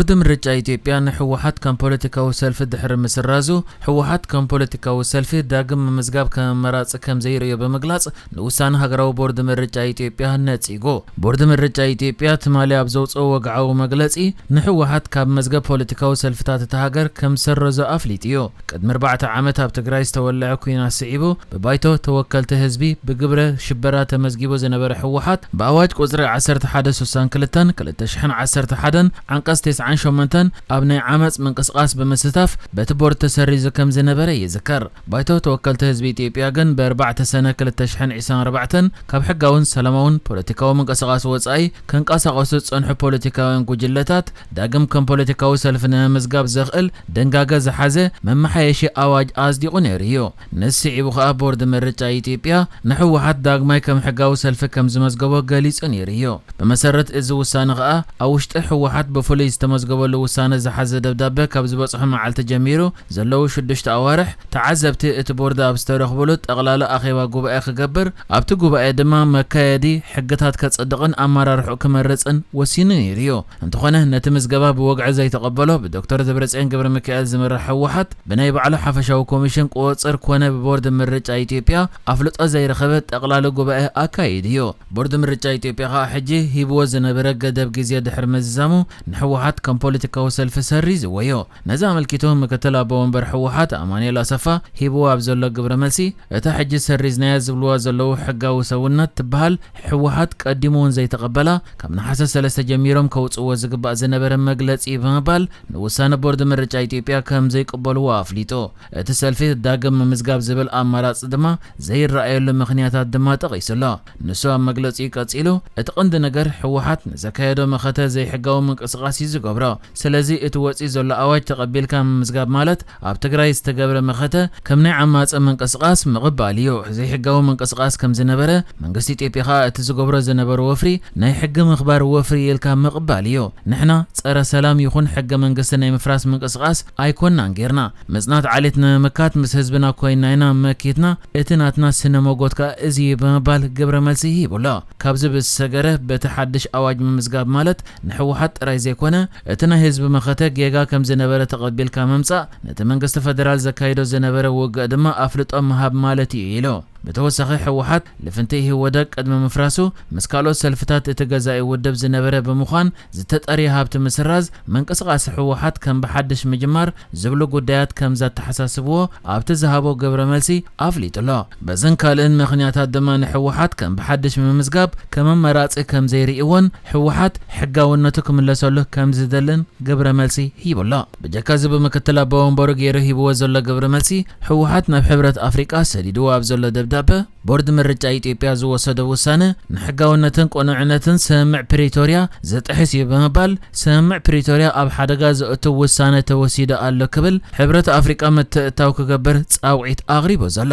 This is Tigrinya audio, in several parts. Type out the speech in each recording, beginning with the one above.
ቦርድ ምርጫ ኢትዮጵያ ንህወሓት ከም ፖለቲካዊ ሰልፊ ድሕሪ ምስራዙ፣ ህወሓት ከም ፖለቲካዊ ሰልፊ ዳግም ምምዝጋብ ከም ኣማራፂ ከም ዘይርእዮ ብምግላፅ፣ ንውሳነ ሃገራዊ ቦርድ ምርጫ ኢትዮጵያ ነጺጉ። ቦርድ ምርጫ ኢትዮጵያ ትማሊ ኣብ ዘውፅኦ ወግዓዊ መግለፂ፣ ንህወሓት ካብ መዝገብ ፖለቲካዊ ሰልፍታት እታ ሃገር ከም ዝሰረዞ ኣፍሊጡ እዩ። ቅድሚ ኣርባዕተ ዓመት ኣብ ትግራይ ዝተወልዐ ኲናት ስዒቡ፣ ብባይቶ ተወከልቲ ህዝቢ ብግብረ ሽበራ ተመዝጊቡ ዝነበረ ህወሓት፣ ብኣዋጅ ቁፅሪ ዓሰርተ ሓደ ስሳን ክልተን ክልተ ሽሕን ዓሰርተ ሓደን ዓንቀፅ ተስዓን ሸሞንተን ኣብ ናይ ዓመፅ ምንቅስቓስ ብምስታፍ በቲ ቦርድ ተሰሪዙ ከም ዝነበረ ይዝከር። ባይቶ ተወከልቲ ህዝቢ ኢትዮጵያ ግን ብኣርባዕተ ሰነ ክልተ ሽሕን ዕስራን ኣርባዕተን ካብ ሕጋውን ሰላማውን ፖለቲካዊ ምንቅስቓስ ወጻኢ ከንቀሳቐሱ ዝጸንሑ ፖለቲካውያን ጉጅለታት ዳግም ከም ፖለቲካዊ ሰልፊ ንምምዝጋብ ዘኽእል ደንጋገ ዝሓዘ መመሓየሺ ኣዋጅ ኣጽዲቑ ነይሩ እዩ። ንሱ ስዒቡ ከኣ ቦርድ ምርጫ ኢትዮጵያ ንህወሓት ዳግማይ ከም ሕጋዊ ሰልፊ ከም ዝመዝገቦ ገሊጹ ነይሩ እዩ። ብመሰረት እዚ ውሳነ ከኣ ኣብ ውሽጢ ህወሓት ብፍሉይ ዝተመዝገበሉ ውሳነ ዝሓዘ ደብዳበ ካብ ዝበጽሖ መዓልቲ ጀሚሩ ዘለዉ ሽዱሽተ ኣዋርሕ ተዓዘብቲ እቲ ቦርድ ኣብ ዝተረኽብሉ ጠቕላላ ኣኼባ ጉባኤ ክገብር፣ ኣብቲ ጉባኤ ድማ መካየዲ ሕግታት ከጽድቕን ኣመራርሕኡ ክመርጽን ወሲኑ ነይሩ እዩ። እንተኾነ ነቲ ምዝገባ ብወግዒ ዘይተቐበሎ ብዶክተር ደብረጽዮን ገብረ ሚካኤል ዝምራሕ ህወሓት ብናይ ባዕሉ ሓፈሻዊ ኮሚሽን ቁጽጽር ኮነ ብቦርድ ምርጫ ኢትዮጵያ ኣፍልጦ ዘይረኸበ ጠቕላሊ ጉባኤ ኣካይዱ እዩ። ቦርድ ምርጫ ኢትዮጵያ ከኣ ሕጂ ሂብዎ ዝነበረ ገደብ ግዜ ድሕሪ ምዝዛሙ ንህወሓት ከም ፖለቲካዊ ሰልፊ ሰሪዝዎ እዩ። ነዚ ኣመልኪቱ ምክትል ኣቦ ወንበር ህወሓት ኣማኑኤል ኣሰፋ ሂብዎ ኣብ ዘሎ ግብረ መልሲ፣ እታ ሕጂ ሰሪዝናያ ዝብልዋ ዘለዉ ሕጋዊ ሰውነት ትበሃል ህወሓት ቀዲሙ እውን ዘይተቐበላ፣ ካብ ነሓሰ ሰለስተ ጀሚሮም ከውጽእዎ ዝግባእ ዝነበረ መግለጺ ብምባል ንውሳነ ቦርድ ምርጫ ኢትዮጵያ ከም ዘይቅበልዎ ኣፍሊጡ። እቲ ሰልፊ ዳግም ምምዝጋብ ዝብል ኣማራጺ ድማ ዘይረኣየሉ ምኽንያታት ድማ ጠቒሱ ኣሎ። ንሱ ኣብ መግለጺኡ ቀጺሉ፣ እቲ ቀንዲ ነገር ህወሓት ንዘካየዶ መኸተ ዘይሕጋዊ ምንቅስቓስ እዩ ዝገብሮ። ስለዚ እቲ ወጺኡ ዘሎ ኣዋጅ ተቐቢልካ ምምዝጋብ ማለት ኣብ ትግራይ ዝተገብረ መኸተ ከም ናይ ዓማጺ ምንቅስቓስ ምቕባል እዩ። ዘይሕጋዊ ምንቅስቓስ ከም ዝነበረ መንግስቲ ኢትዮጵያ ከኣ እቲ ዝገብሮ ዝነበረ ወፍሪ ናይ ሕጊ ምኽባር ወፍሪ ኢልካ ምቕባል እዩ። ንሕና ጸረ ሰላም ይኹን ሕገ መንግስቲ ናይ ምፍራስ ምንቅስቓስ ኣይኮንናን ጌርና። ምጽናት ዓሌት ንምምካት ምስ ህዝብና ኮይንና ኢና መኪትና፣ እቲ ናትና ስነ መጎት ከኣ እዚ እዩ ብምባል ግብረ መልሲ ሂቡ ኣሎ። ካብዚ ብዝሰገረ በቲ ሓድሽ ኣዋጅ ምምዝጋብ ማለት ንህወሓት ጥራይ ዘይኮነ እቲ ናይ ህዝቢ መኸተ ጌጋ ከም ዝነበረ ተቐቢልካ ምምጻእ፣ ነቲ መንግስቲ ፈደራል ዘካይዶ ዝነበረ ውግእ ድማ ኣፍልጦ ምሃብ ማለት እዩ ኢሉ። ብተወሳኺ ህወሓት ልፍንቲ ኢህወደግ ቅድሚ ምፍራሱ ምስ ካልኦት ሰልፍታት እቲ ገዛኢ ውድብ ዝነበረ ብምዃን ዝተጠርየ ሃብቲ ምስራዝ ምንቅስቓስ ህወሓት ከም ብሓድሽ ምጅማር ዝብሉ ጉዳያት ከም ዘተሓሳስብዎ ኣብቲ ዝሃቦ ግብረ መልሲ ኣፍሊጡ ኣሎ። በዝን ካልእን ምኽንያታት ድማ ንህወሓት ከም ብሓድሽ ምምዝጋብ ከም ኣማራጺ ከም ዘይርእይዎን ህወሓት ሕጋውነቱ ክምለሰሉ ከም ዝደልን ግብረ መልሲ ሂቡ ኣሎ። ብጀካ እዚ ብምክትል ኣቦ ወንበሩ ገይሩ ሂብዎ ዘሎ ግብረ መልሲ ህወሓት ናብ ሕብረት ኣፍሪቃ ሰዲድዎ ኣብ ዘሎ ደብዳበ ቦርድ ምርጫ ኢትዮጵያ ዝወሰዶ ውሳነ ንሕጋውነትን ቅኑዕነትን ስምምዕ ፕሪቶርያ ዝጥሕስ እዩ ብምባል ስምምዕ ፕሪቶርያ ኣብ ሓደጋ ዘእቱ ውሳነ ተወሲዱ ኣሎ ክብል ሕብረት ኣፍሪቃ ምትእትታው ክገብር ጻውዒት ኣቕሪቡ ዘሎ።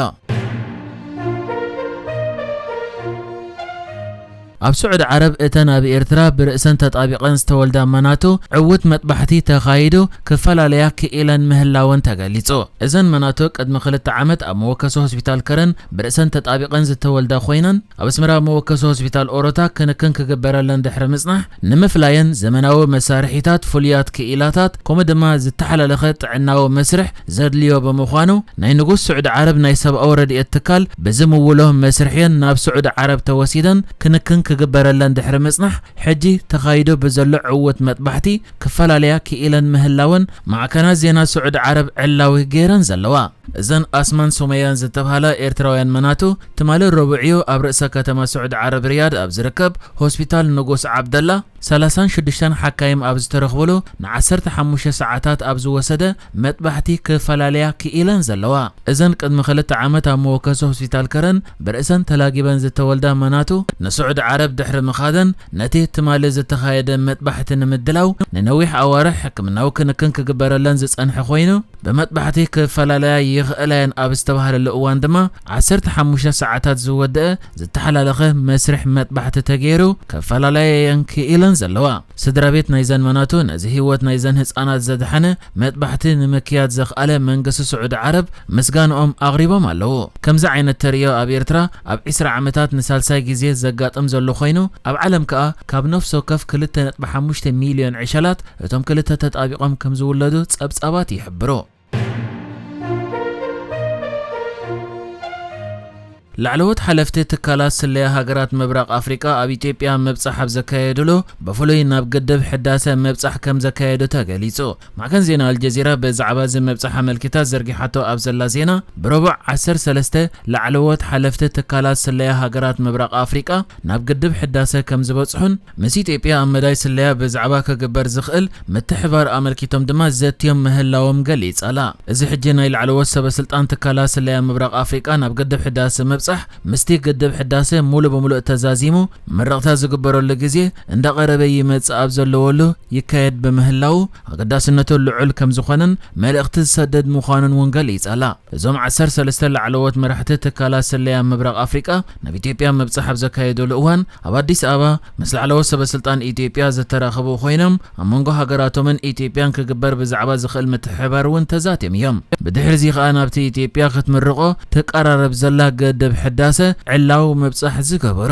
ኣብ ስዑዲ ዓረብ እተን ኣብ ኤርትራ ብርእሰን ተጣቢቐን ዝተወልዳ መናቱ ዕዉት መጥባሕቲ ተኻይዱ ክፈላለያ ክኢለን ምህላወን ተገሊጹ። እዘን መናቱ ቅድሚ ክልተ ዓመት ኣብ መወከሲ ሆስፒታል ከረን ብርእሰን ተጣቢቐን ዝተወልዳ ኮይነን ኣብ ኣስመራ መወከሲ ሆስፒታል ኦሮታ ክንክን ክግበረለን ድሕሪ ምጽናሕ ንምፍላየን ዘመናዊ መሳርሒታት፣ ፍሉያት ክኢላታት ከምኡ ድማ ዝተሓላለኸ ጥዕናዊ መስርሕ ዘድልዮ ብምዃኑ ናይ ንጉስ ስዑዲ ዓረብ ናይ ሰብኣዊ ረድኤት ትካል ብዝምውሎ መስርሕየን ናብ ስዑዲ ዓረብ ተወሲደን ክንክን ክግበረለን ድሕሪ ምጽናሕ ሕጂ ተኻይዶ ብዘሎ ዕዉት መጥባሕቲ ክፈላለያ ክኢለን ምህላወን ማዕከናት ዜና ስዑዲ ዓረብ ዕላዊ ገይረን ዘለዋ። እዘን ኣስማን ሱመያን ዝተብሃላ ኤርትራውያን መናቱ ትማሊ ረቡዕ እዩ ኣብ ርእሰ ከተማ ስዑዲ ዓረብ ሪያድ ኣብ ዝርከብ ሆስፒታል ንጉስ ዓብደላ ሰላሳን ሽዱሽተን ሓካይም ኣብ ዝተረኽብሉ ንዓሰርተ ሓሙሽተ ሰዓታት ኣብ ዝወሰደ መጥባሕቲ ክፈላለያ ክኢለን ዘለዋ። እዘን ቅድሚ ክልተ ዓመት ኣብ መወከሲ ሆስፒታል ከረን ብርእሰን ተላጊበን ዝተወልዳ መናቱ ንስዑዲ ዓረብ ድሕሪ ምኻደን ነቲ ትማሊ ዝተኻየደ መጥባሕቲ ንምድላው ንነዊሕ ኣዋርሕ ሕክምናዊ ክንክን ክግበረለን ዝጸንሐ ኮይኑ ብመጥባሕቲ ክፈላለያ ይኽእላ እየን ኣብ ዝተባህለሉ እዋን ድማ ዓሰርተ ሓሙሽተ ሰዓታት ዝወደአ ዝተሓላለኸ መስርሕ መጥባሕቲ ተገይሩ ክፈላለያ እየን ክኢለን ዘለዋ። ስድራ ቤት ናይዘን መናቱ ነዚ ህይወት ናይዘን ህጻናት ዘድሓነ መጥባሕቲ ንምክያድ ዘኽኣለ መንግስቲ ስዑዲ ዓረብ ምስጋንኦም ኣቕሪቦም ኣለዉ። ከምዚ ዓይነት ተርእዮ ኣብ ኤርትራ ኣብ ዒስራ ዓመታት ንሳልሳይ ግዜ ዘጋጥም ዘሎ ኮይኑ፣ ኣብ ዓለም ከኣ ካብ ነፍሲ ወከፍ ክልተ ነጥቢ ሓሙሽተ ሚልዮን ዕሸላት እቶም ክልተ ተጣቢቖም ከም ዝውለዱ ጸብጻባት ይሕብሩ። ላዕለዎት ሓለፍቲ ትካላት ስለያ ሃገራት ምብራቕ ኣፍሪቃ ኣብ ኢትዮጵያ ምብጻሕ ኣብ ዘካየድሉ፣ ብፍሉይ ናብ ግድብ ሕዳሰ ምብጻሕ ከም ዘካየዱ ተገሊጹ። ማዕከን ዜና ኣልጀዚራ ብዛዕባ እዚ ምብጻሕ ኣመልኪታ ዘርጊሓቶ ኣብ ዘላ ዜና፣ ብረቡዕ ዓሰርተ ሰለስተ ላዕለዎት ሓለፍቲ ትካላት ስለያ ሃገራት ምብራቕ ኣፍሪቃ ናብ ግድብ ሕዳሰ ከም ዝበጽሑን፣ ምስ ኢትዮጵያ ኣብ መዳይ ስለያ ብዛዕባ ክግበር ዝኽእል ምትሕባር ኣመልኪቶም ድማ ዘትዮም ምህላዎም ገሊጻ ኣላ። እዚ ሕጂ ናይ ላዕለዎት ሰበ ስልጣን ትካላት ስለያ ምብራቕ ኣፍሪቃ ናብ ግድብ ሕዳሰ ምብጻሕ፣ ምስቲ ግድብ ሕዳሰ ሙሉ ብምሉእ ተዛዚሙ ምርቕታ ዝግበረሉ ግዜ እንዳቐረበ ይመጽእ ኣብ ዘለወሉ ይካየድ ብምህላዉ፣ ኣገዳስነቱ ልዑል ከም ዝኾነን መልእኽቲ ዝሰደድ ምዃኑን እውን ገሊጻ ኣላ። እዞም ዓሰርተ ሰለስተ ላዕለዎት መራሕቲ ትካላት ስለያ ምብራቕ ኣፍሪቃ ናብ ኢትዮጵያ ምብጻሕ ኣብ ዘካየደሉ እዋን፣ ኣብ ኣዲስ ኣበባ ምስ ላዕለዎት ሰበ ስልጣን ኢትዮጵያ ዝተራኸቡ ኮይኖም፣ ኣብ መንጎ ሃገራቶምን ኢትዮጵያን ክግበር ብዛዕባ ዝኽእል ምትሕብባር እውን ተዛትዮም እዮም። ብድሕሪ እዚ ከኣ ናብቲ ኢትዮጵያ ክትምርቖ ትቀራረብ ዘላ ግድብ ሕዳሰ ዕላዊ ምብጻሕ ዝገበሩ።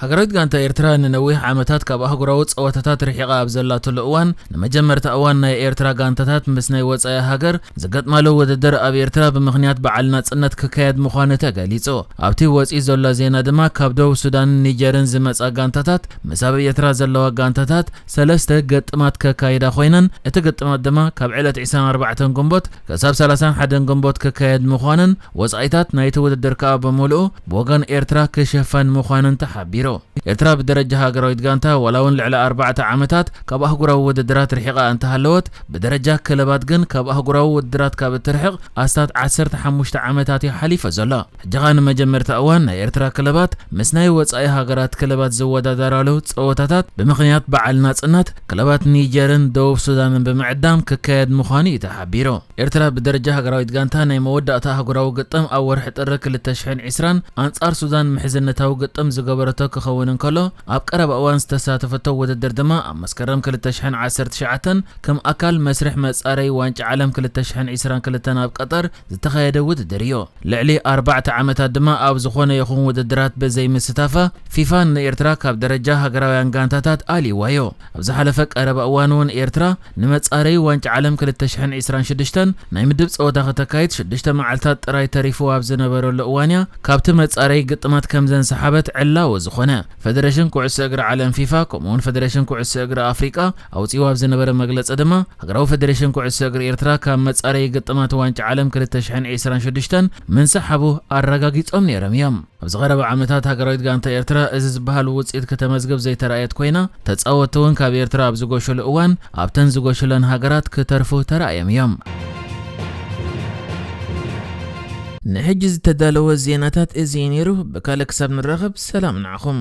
ሃገራዊት ጋንታ ኤርትራ ንነዊሕ ዓመታት ካብ ኣህጉራዊ ጸወታታት ርሒቓ ኣብ ዘላትሉ እዋን፣ ንመጀመርታ እዋን ናይ ኤርትራ ጋንታታት ምስ ናይ ወጻኢ ሃገር ዝገጥማሉ ውድድር ኣብ ኤርትራ ብምኽንያት በዓል ናጽነት ክካየድ ምዃኑ ተገሊጹ። ኣብቲ ወጺኡ ዘሎ ዜና ድማ፣ ካብ ደቡብ ሱዳንን ኒጀርን ዝመጻ ጋንታታት ምስ ኣብ ኤርትራ ዘለዋ ጋንታታት ሰለስተ ግጥማት ከካይዳ ኮይነን፣ እቲ ግጥማት ድማ ካብ ዕለት ዕስራን ኣርባዕተን ግንቦት ክሳብ ሰላሳን ሓደን ግንቦት ክካየድ ምዃኑን፣ ወጻኢታት ናይቲ ውድድር ከኣ ብምሉኡ ብወገን ኤርትራ ክሽፈን ምዃኑን ተሓቢሩ። ኤርትራ ብደረጃ ሃገራዊት ጋንታ ዋላ እውን ልዕሊ ኣርባዕተ ዓመታት ካብ ኣህጉራዊ ውድድራት ርሒቓ እንተሃለወት፣ ብደረጃ ክለባት ግን ካብ ኣህጉራዊ ውድድራት ካብ እትርሕቕ ኣስታት ዓሰርተ ሓሙሽተ ዓመታት እዩ ሓሊፉ ዘሎ። ሕጂ ኸኣ ንመጀመርታ እዋን ናይ ኤርትራ ክለባት ምስ ናይ ወጻኢ ሃገራት ክለባት ዝወዳደራሉ ጸወታታት ብምኽንያት በዓል ናጽነት ክለባት ኒጀርን ደቡብ ሱዳንን ብምዕዳም ክካየድ ምዃኑ እዩ ተሓቢሩ። ኤርትራ ብደረጃ ሃገራዊት ጋንታ ናይ መወዳእታ ኣህጉራዊ ግጥም ኣብ ወርሒ ጥሪ ክልተ ሽሕን ዕስራን ኣንጻር ሱዳን ምሕዝነታዊ ግጥም ዝገበረቶ ክኸውን እንከሎ፣ ኣብ ቀረባ እዋን ዝተሳተፈቶ ውድድር ድማ ኣብ መስከረም ክልተ ሽሕን ዓሰርተ ትሽዓተን ከም ኣካል መስርሕ መጻረዪ ዋንጫ ዓለም ክልተ ሽሕን ዕስራን ክልተን ኣብ ቀጠር ዝተኻየደ ውድድር እዩ። ልዕሊ ኣርባዕተ ዓመታት ድማ ኣብ ዝኾነ ይኹን ውድድራት ብዘይምስታፋ፣ ፊፋ ንኤርትራ ካብ ደረጃ ሃገራውያን ጋንታታት ኣልይዋዮ። ኣብ ዝሓለፈ ቀረባ እዋን እውን ኤርትራ ንመጻረዪ ዋንጫ ዓለም ክልተ ሽሕን ዕስራን ሽዱሽተን ናይ ምድብ ጸወታ ከተካይድ ሽዱሽተ መዓልታት ጥራይ ተሪፉ ኣብ ዝነበረሉ እዋን እያ ካብቲ መጻረዪ ግጥማት ከም ዘንሰሓበት ዕላዊ ዝኾነ። ፈደረሽን ኩዕሶ እግሪ ዓለም ፊፋ፣ ከምኡውን ፈደረሽን ኩዕሶ እግሪ ኣፍሪቃ ኣውጺኡ ኣብ ዝነበረ መግለጺ ድማ፣ ሃገራዊ ፈደረሽን ኩዕሶ እግሪ ኤርትራ ካብ መጻረዪ ግጥማት ዋንጫ ዓለም ክልተ ሽሕን ዕስራን ሽዱሽተን ምንሳሓቡ ኣረጋጊጾም ነይሮም እዮም። ኣብዚ ቀረባ ዓመታት ሃገራዊት ጋንታ ኤርትራ እዚ ዝበሃል ውጽኢት ከተመዝግብ ዘይተራእየት ኮይና፣ ተጻወትቲ እውን ካብ ኤርትራ ኣብ ዝጎሽሉ እዋን ኣብተን ዝጎሽለን ሃገራት ክተርፉ ተራእዮም እዮም። ንሕጂ ዝተዳለወ ዜናታት እዚ እዩ ነይሩ። ብካልእ ክሳብ ንራኸብ ሰላም ንዓኹም።